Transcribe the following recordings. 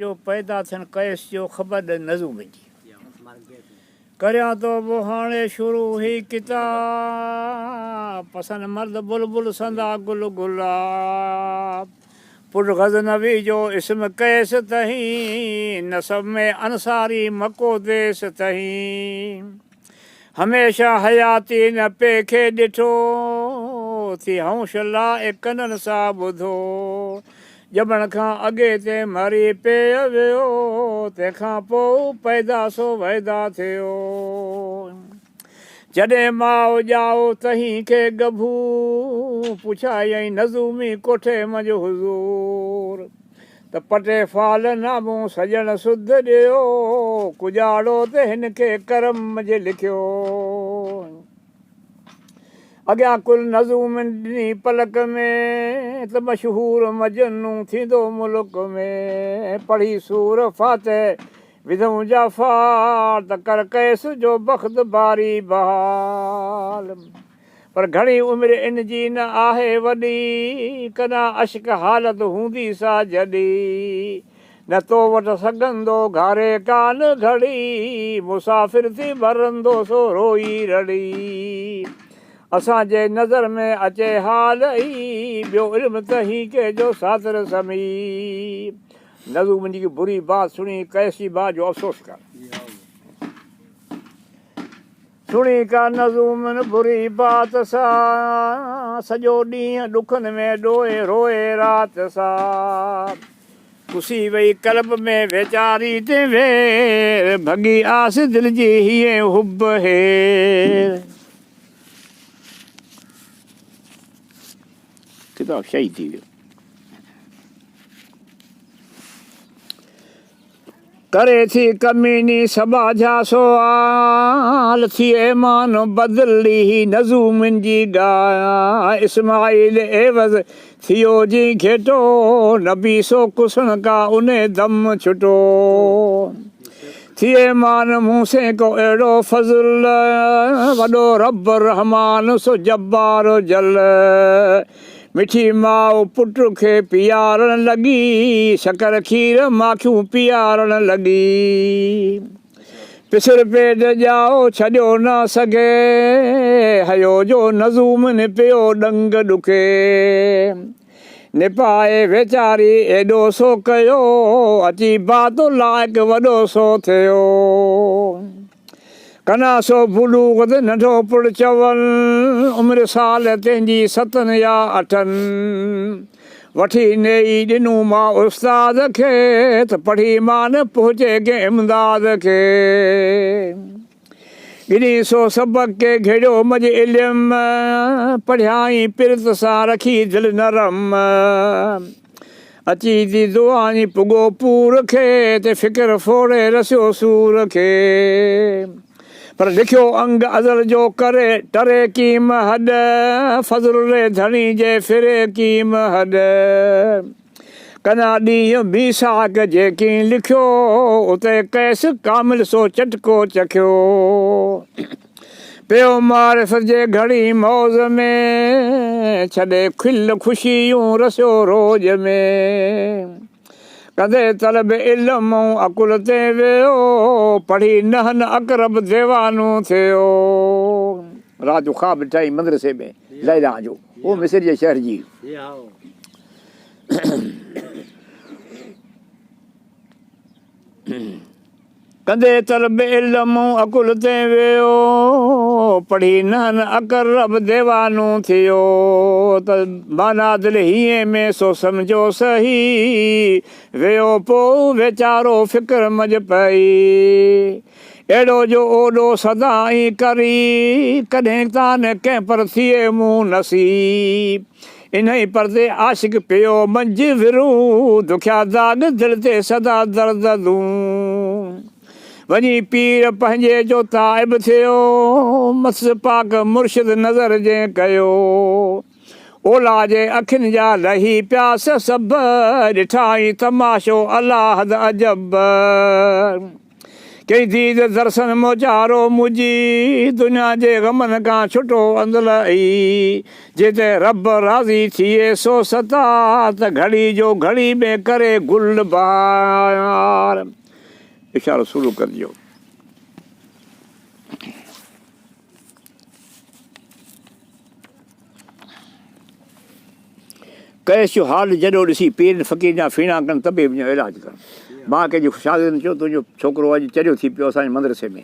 جو پيدا ٿيڻ قيس جو خبر ڏي نظم جي. ڪريان ٿو به هاڻي شروع هي ڪتاب پسند مرد بلبل سندا گل گلاب پٽ غزنوي جو اسم قيس تهين نسب ۾ انصاري مڪو ديس تهين هميشه حياتي نه پي کي ڏٺو، ٿي هونش لاء ڪنن سا ٻڌو. ڄمڻ کان اڳي تي مري پيء ويو، تنهن کان پوء پيدا سو ويدا ٿيو. جڏهن ماء ڄائو تنهين کي ڳڀو، پڇايائين نظومي ڪوٺي منجهه حضور. ته پٽي فال نامون سڄڻ سڌ ڏيو، ڪڄاڙو ته هن کي ڪرم منجهه لکيو. اڳيان ڪل نظومن ڏني پلڪ ۾، ته مشهور مجنون ٿيندو ملڪ ۾. پڙهي سور فاتح وڌئون جا فال، ته ڪر قيس جو بخت باري بحال. پر گهڻي عمر ان جي نه آهي وڏي، ڪنا اشڪ حالت هوندي سا جڏي. نه تو وٽ سگهندو گهاري ڪا نه گهڙي، مسافر ٿي ڀرندو سو روئي رڙي. اسان جي نظر ۾ اچي حال ئي، ٻيو علم ته هي ڪي جو ساتر سمي. نظوم جي بري بات سڻي قيس جي ماء جو افسوس ڪر. سڻي ڪا نظومن بري بات سا، سڄو ڏينهن ڏکن ۾ ڏوئي روئي رات سا. ڪسي وئي قلب ۾ ويچاري تي وير، ڀڳي آس دل جي هيئين حب هير. ڪتاب شهيد ٿي ويو. ڪري ٿي ڪميني سٻاجها سوال، ٿئي مان بدلي هي نظومن جي ڳاء. اسماعيل عيوض ٿيو جي گهيٽو، نبي سو ڪسڻ ڪا انهي دم ڇٽو. ٿئي مان مون سين ڪو اهڙو فضل، وڏو رب رحمان سو جبار جل. مٺي ماء پٽ کي پيارڻ لڳي، شڪر کير ماکيون پيارڻ لڳي. پسر پيٽ ڄائو ڇڏيو نه سگهي، هيو جو نظومن پيو ڏنگ ڏکي. نپائي ويچاري ايڏو سو ڪيو، اچي بات لائق وڏو سو ٿيو. ڪنا سو بلوغ تي ننڍو پڙ چون، عمر سال تنهنجي ستن يا اٺن. وٺي نيئي ڏنو مان استاد کي، ته پڙهي مان پهچي ڪنهن امداد کي. ڳنهي سو سبق ڪي گهڙيو مجهه علم، پڙهيائين پرت سان رکي دل نرم. اچي ٿي دعائين پڳو پور کي، تي فڪر ڦوڙي رسيو سور کي. پر لکيو انگ ازل جو ڪري، ٽري ڪيم هڏ، فضل ري ڌڻي جي ڦري ڪيم هڏ. ڪنا ڏينهن ميثاق جيڪين لکيو، اتي قيس ڪامل سو چٽڪو چکيو. پيو معرفت جي گهڙي موز ۾، ڇڏي کل خوشيون رسيو روڄ ۾. ڪندي طلب علم ۽ عقل تي ويو، پڙهي نهن اقرب ديوانو ٿيو. رات جو خواب ڏٺائين مدرسي ۾ ليلان جو، اهو مصر جي شهر جي. ڪندي طلب علم عقل تي ويو، پڙهي نهن اقرب ديوانو ٿيو، ته معنيٰ دل هينئين ۾ سو سمجهيو صحيح، ويو پوء ويچارو فڪر منجهه پئي. اهڙو جو اوڏو سدائين ڪري، ڪڏهن تان ڪنهن پر ٿئي مون نصيب. انهيء پردي عاشق پيو منجهه ورون، دکيا داغ دل تي سدا درد دون. وڃي پير پنهنجي جو تائب ٿيو، مٿس پاڪ مرشد نظر جنهن ڪيو. اولا جي اکين جا لهي پياس سڀ، ڏٺائين تماشو الاحد عجب. ڪئي ديد درسن موچارو منهنجي، دنيا جي غمن کان ڇٽو اندلئي. جتي رب راضي ٿئي سو ستا، ته گهڙي جو گهڙي ۾ ڪري گل بهار. اشارو سولو ڪرجو. قيس جو حال جڏو ڏسي پيرن فقيرن جا ڦيڻا ڪن طبيب جو علاج ڪن. مان ڪنهن جي شاگردن چيو تنهنجو ڇوڪرو اڄ چريو ٿي پيو اسان جي مدرسي ۾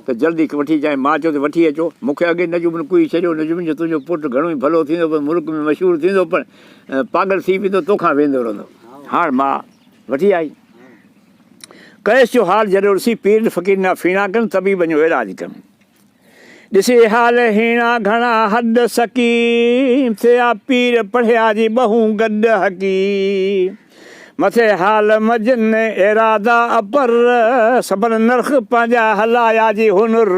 ته جلدي وٺي اچانء. مان چيو ته وٺي اچو. مون کي اڳي نجومن ڪوهي ڇڏيو. نجومن چيو تنهنجو پٽ گهڻو ئي ڀلو ٿيندو پر ملڪ ۾ مشهور ٿيندو پر پاڳل ٿي ويندو توکان ويندو رهندو. هاڻ مان وٺي آئي. قيس جو حال جڏو ڏسي پيرن فقيرن جا ڦيڻا ڪن طبيبن جو علاج ڪن. ڏسي حال هيڻا گهڻا هڏ سڪي، ٿيا پير پڙهيا جي ٻهون گڏ حقي. مٿي حال مجن ارادا اپر، سڀن نرخ پنهنجا هلايا جي هنر.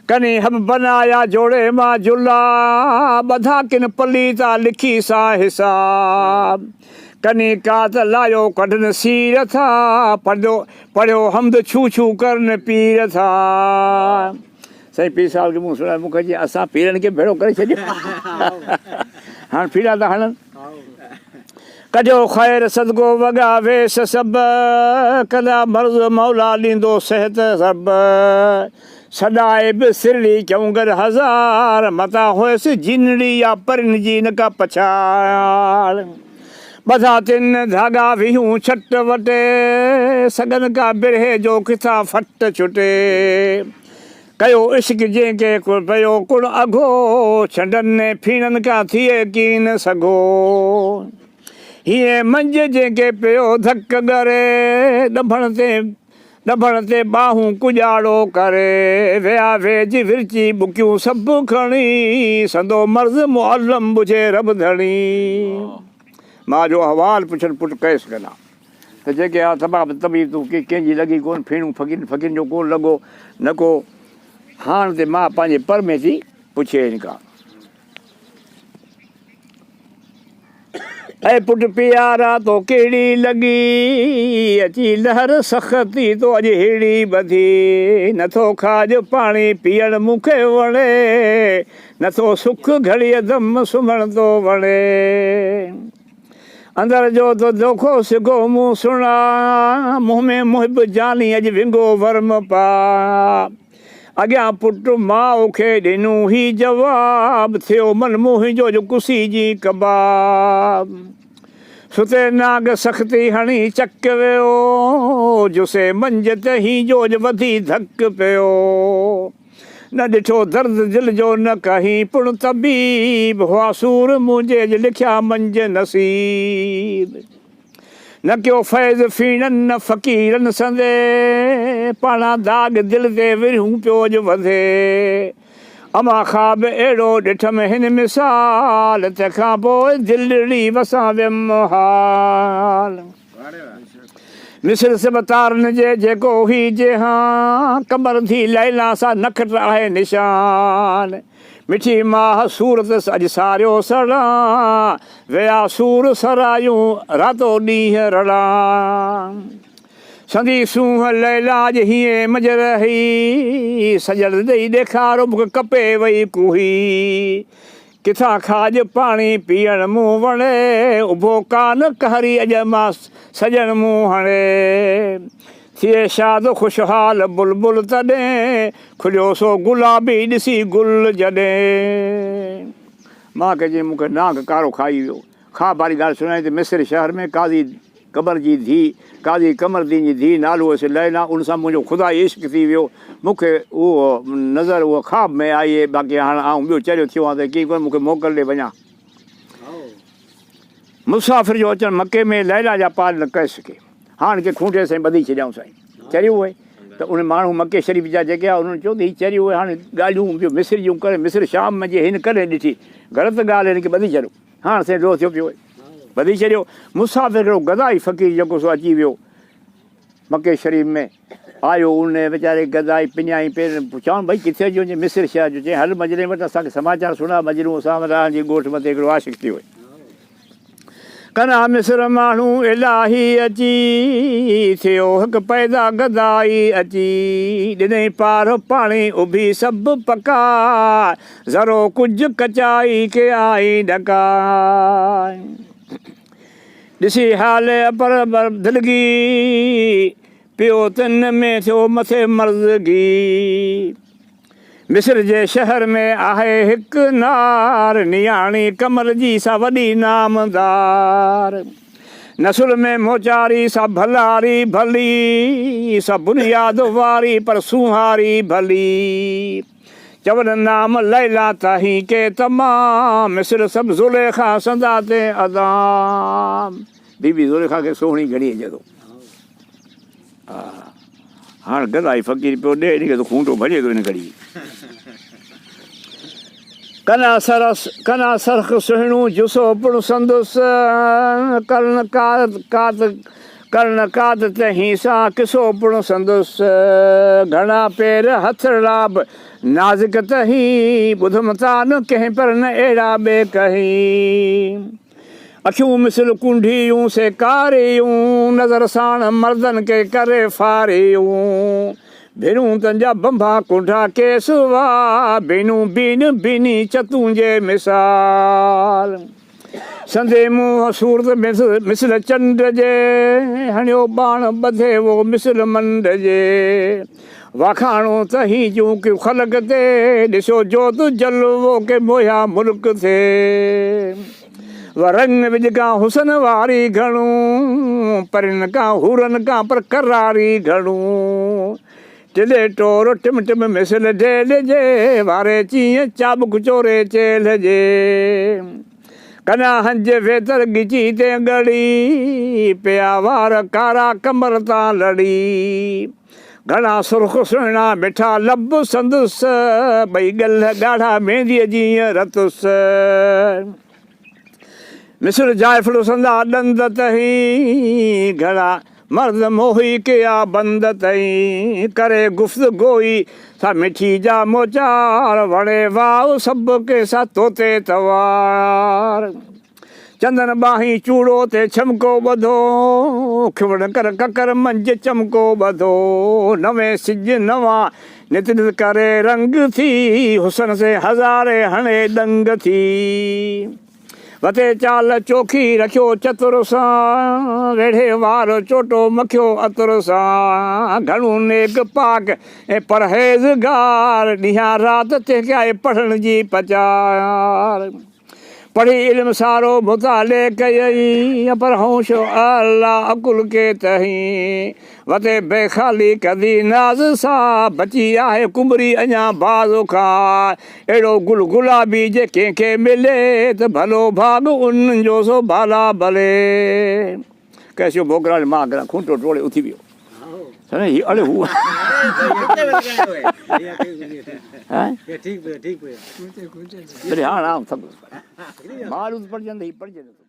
ڪني حب بنايا جوڙي مان جلا، ٻڌا ڪن پليتا لکي سان حساب. ڪني ڪات لايو ڪڍن سير ٿا، پڙهيو پڙهيو حمد ڇو ڇو ڪرن پير ٿا. سائين پير صاحب کي مون سڻايو مون کي چيائين اسان پيرن کي ڀيڙو ڪري ڇڏيو هاڻ پيرا ٿا هڻن. ڪڍيو خير صدقو وڳا ويس سڀ ڪندا مرض مولا ڏيندو صحت رب سڏائي به سرڙي چونگر هزار متان هئس جنڙي يا پرين جي نه ڪا پڇاڙ. ٻڌا تن ڌاڳا ويهون ڇٽ وٽي، سگهن ڪا برهي جو ڪٿان ڦٽ ڇٽي. ڪيو عشق جنهن کي پيو ڪڻ اگهو، ڇنڊن ۽ ڦيڻن کان ٿئي ڪين سگهو. هينئين منجهه جنهن کي پيو ڌڪ ڳري، ڏنڀڻ تي ڏڀڻ تي ٻانهون ڪڄاڙو ڪري، ويا ويج ورچي ٻڪيون سڀ کڻي، سندو مرض معلم ٻجهي رب ڌڻي. ماء جو احوال پڇڻ پٽ قيس ڪنا ته جيڪي آ تباب طبيب تون ڪي ڪنهن جي لڳي ڪون ڦيڻون فقيرن فقيرن جو ڪون لڳو نه ڪو هاڻ تي ماء پنهنجي پر ۾ ٿي پڇي هن کان. اي پٽ پيارا تو ڪهڙي لڳي، اچي لهر سختي تو اڄ ههڙي ٻڌي، نٿو کاڄ پاڻي پيئڻ مون کي وڻي، نٿو سک گهڙيء دم سمهڻ تو وڻي. اندر جو تو دوکو سگهو مون سڻا، منهن ۾ محب جاني اڄ ونگو ورم پا. اڳيان پٽ ماء کي ڏنو هي جواب، ٿيو من منهنجو جو ڪسي جي ڪباب. ستي نانگ سختي هڻي چڪ ويو، جسي منجهه ته هي جو اڄ وڌي ڌڪ پيو. نه ڏٺو درد دل جو نه ڪهين پڻ طبيب، هئا سور منهنجي اڄ لکيا منجهه نصيب. نه ڪيو فيض ڦيڻن نه فقيرن سندي، پاڻان داغ دل تي ورهيون پيو اڄ وڌي. امان خواب اهڙو ڏٺم هن مثال، تنهن کان پوء دلڙي وسان ويم حال. مثل سڀ تارن جي جيڪو هي جيهان، قمر ڌي ليليٰ سان نکٽ آهي نشان. مٺي ماهه صورت اڄ ساريو سڙان، ويا سور سرايون راتو ڏينهن رڙان. سندي سونهن ليلا اڄ هينئين منجهه رهي، سڄڻ ڏئي ڏيکارو مون کي ڪپي وئي ڪوهي. ڪٿان کاڄ پاڻي پيئڻ مون وڻي، اڀو ڪان قهري اڄ مان سڄڻ مون هڻي. ٿئي شاد خوشحال بلبل تڏهن، کليو سو گلابي ڏسي گل جڏهن. مان کي چيائين مون کي نانگ ڪارو کائي ويو. خواب واري ڳالهه سڻائين ته مصر شهر ۾ قاضي قمر جي ڌيء قاضي قمر الدين جي ڌيء نالو هيس ليليٰ ان سان منهنجو خدائي عشق ٿي ويو. مون کي اهو نظر اهو خواب ۾ آئي باقي هاڻ آئون ٻيو چريو ٿيو آهيان ته ڪيئن ڪونه مون کي موڪل ڏي وڃان. مسافر جو اچڻ مڪي ۾ ليليٰ جا پار نه قيس کي. هاڻ ڪي کونٽي سائين ٻڌي ڇڏيائون سائين چريو اهي ته ان ماڻهو مڪي شريف جا جيڪي آ انهن چيو ته هي چريو اهي هاڻ ڳالهيون پيو مصر جون ڪري مصر شام ۾ جي هن ڪڏهن ڏٺي غلط ڳالهه هن کي ٻڌي ڇڏيو هاڻ سائين ڏوهه ٿيو پيو اهي ٻڌي ڇڏيو مسافر هڪڙو گدائي فقير جيڪو سو اچي ويو مڪي شريف ۾ آيو ان ويچاري گدائي پڃائي پير پڇائون ڀئي ڪٿي جو مصر شهر جو چيائين هل مجنون وٽ اسان کي سماچار سڻا مجنون اسان وٽ آهن جي ڳوٺ مٿي هڪڙو عاشق ٿيو ڪنا مصر ماڻهو الاهي اچي، ٿيو هڪ پيدا گدائي اچي. ڏنئي پار پاڻي اڀي سڀ پڪا، ذرو ڪجهه ڪچائي ڪيائين ڍڪا. ڏسي حال اپر دلگي، پيو تن ۾ ٿيو مٿي مرضگي. مصر جي شهر ۾ آهي هڪ نار، نياڻي قمر جي سا وڏي نامدار. نسل ۾ موچاري سا ڀلاري ڀلي، سا بنياد واري پر سونهاري ڀلي. چون نام ليليٰ تاهين ڪي تمام، مصر سڀ زليخا سندا تين ادام. بي بي زليخا کي سهڻي گهڻي اچي ٿو. هاڻ گدائي فقير پيو ڏي ان کي ته کونٽو ڀڄي ٿو ان گهڙي. ڪنا سرس ڪنا سرخ سهڻو جسو پڻ سندس ڪرڻ ڪات ڪات ڪرڻ ڪات تنهين سان قصو پڻ سندس گهڻا پير هٿڙا به نازڪ تنهين ٻڌم تان ڪنهن پر نه اهڙا ٻئي ڪهين. اکيون مثل ڪنڍيون سي ڪاريون، نظر ساڻ مردن کي ڪري ڦاريون. ڀيرون تن جا ڀنڀا ڪنڍا ڪيس وا، بينون بين بيني چتون جي مثال. سندي منهن صورت مثل چنڊ جي، هڻيو ٻاڻ ٻڌي وو مثل منڊ جي. واکاڻو تهين جون ڪيون خلق تي، ڏسيو جوت جلوو ڪي موهيا ملڪ ٿئي. و رنگ وڄ کان حسن واري گهڻو، پرين کان حورن کان پر قراري گهڻو. ٽلي ٽور ٽم ٽم مثل ڍيل جي، واري چيئن چابڪ چوري چيلهه جي. ڪنا هنج ويتر ڳچي تي ڳڙي، پيا وار ڪارا ڪمر تان لڙي. گهڻا سرخ سهڻا مٺا لب سندس، ٻئي ڳلهه ڳاڙها مينديء جيئن رتس. مثل جائفل سندا ڏند تهين، گهڻا مرد موهي ڪيا بند تهين. ڪري گفت گوئي سا مٺي جا موچار، وڻي واء سڀ ڪنهن سا توتي توار. چندن ٻانهين چوڙو تي ڇمڪو ٻڌو، کيوڙ ڪر ڪڪر منجهه چمڪو ٻڌو. نوين سج نوان نت نت ڪري رنگ ٿي، حسن سين هزارين هڻي ڏنگ ٿي. وتي چال چوکي رکيو چتر سان، ويڙهي وار چوٽو مکيو عطر سان. گهڻو نيڪ پاڪ ۽ پرهيزگار، ڏينهان رات تنهن کي آهي پڙهڻ جي پچار. پڙهي علم سارو مطالعي ڪيائين، پر هوش اعليٰ عقل ڪي تهين. وتي بي خالي ڪندي ناز سان، بچي آهي ڪنبري اڃا باز کان. اهڙو گل گلابي جي ڪنهن کي ملي، ته ڀلو ڀاڳ ان جو سو ڀالا ڀلي. ڪيسيو ڀوڳراج مان ڪران کونٽو ٽوڙي اٿي ويو. سمجهه هي اڙي هو ها ٺيڪ پيو هاڻ آئون ٿڪس مال پڙجندي پڙجندي.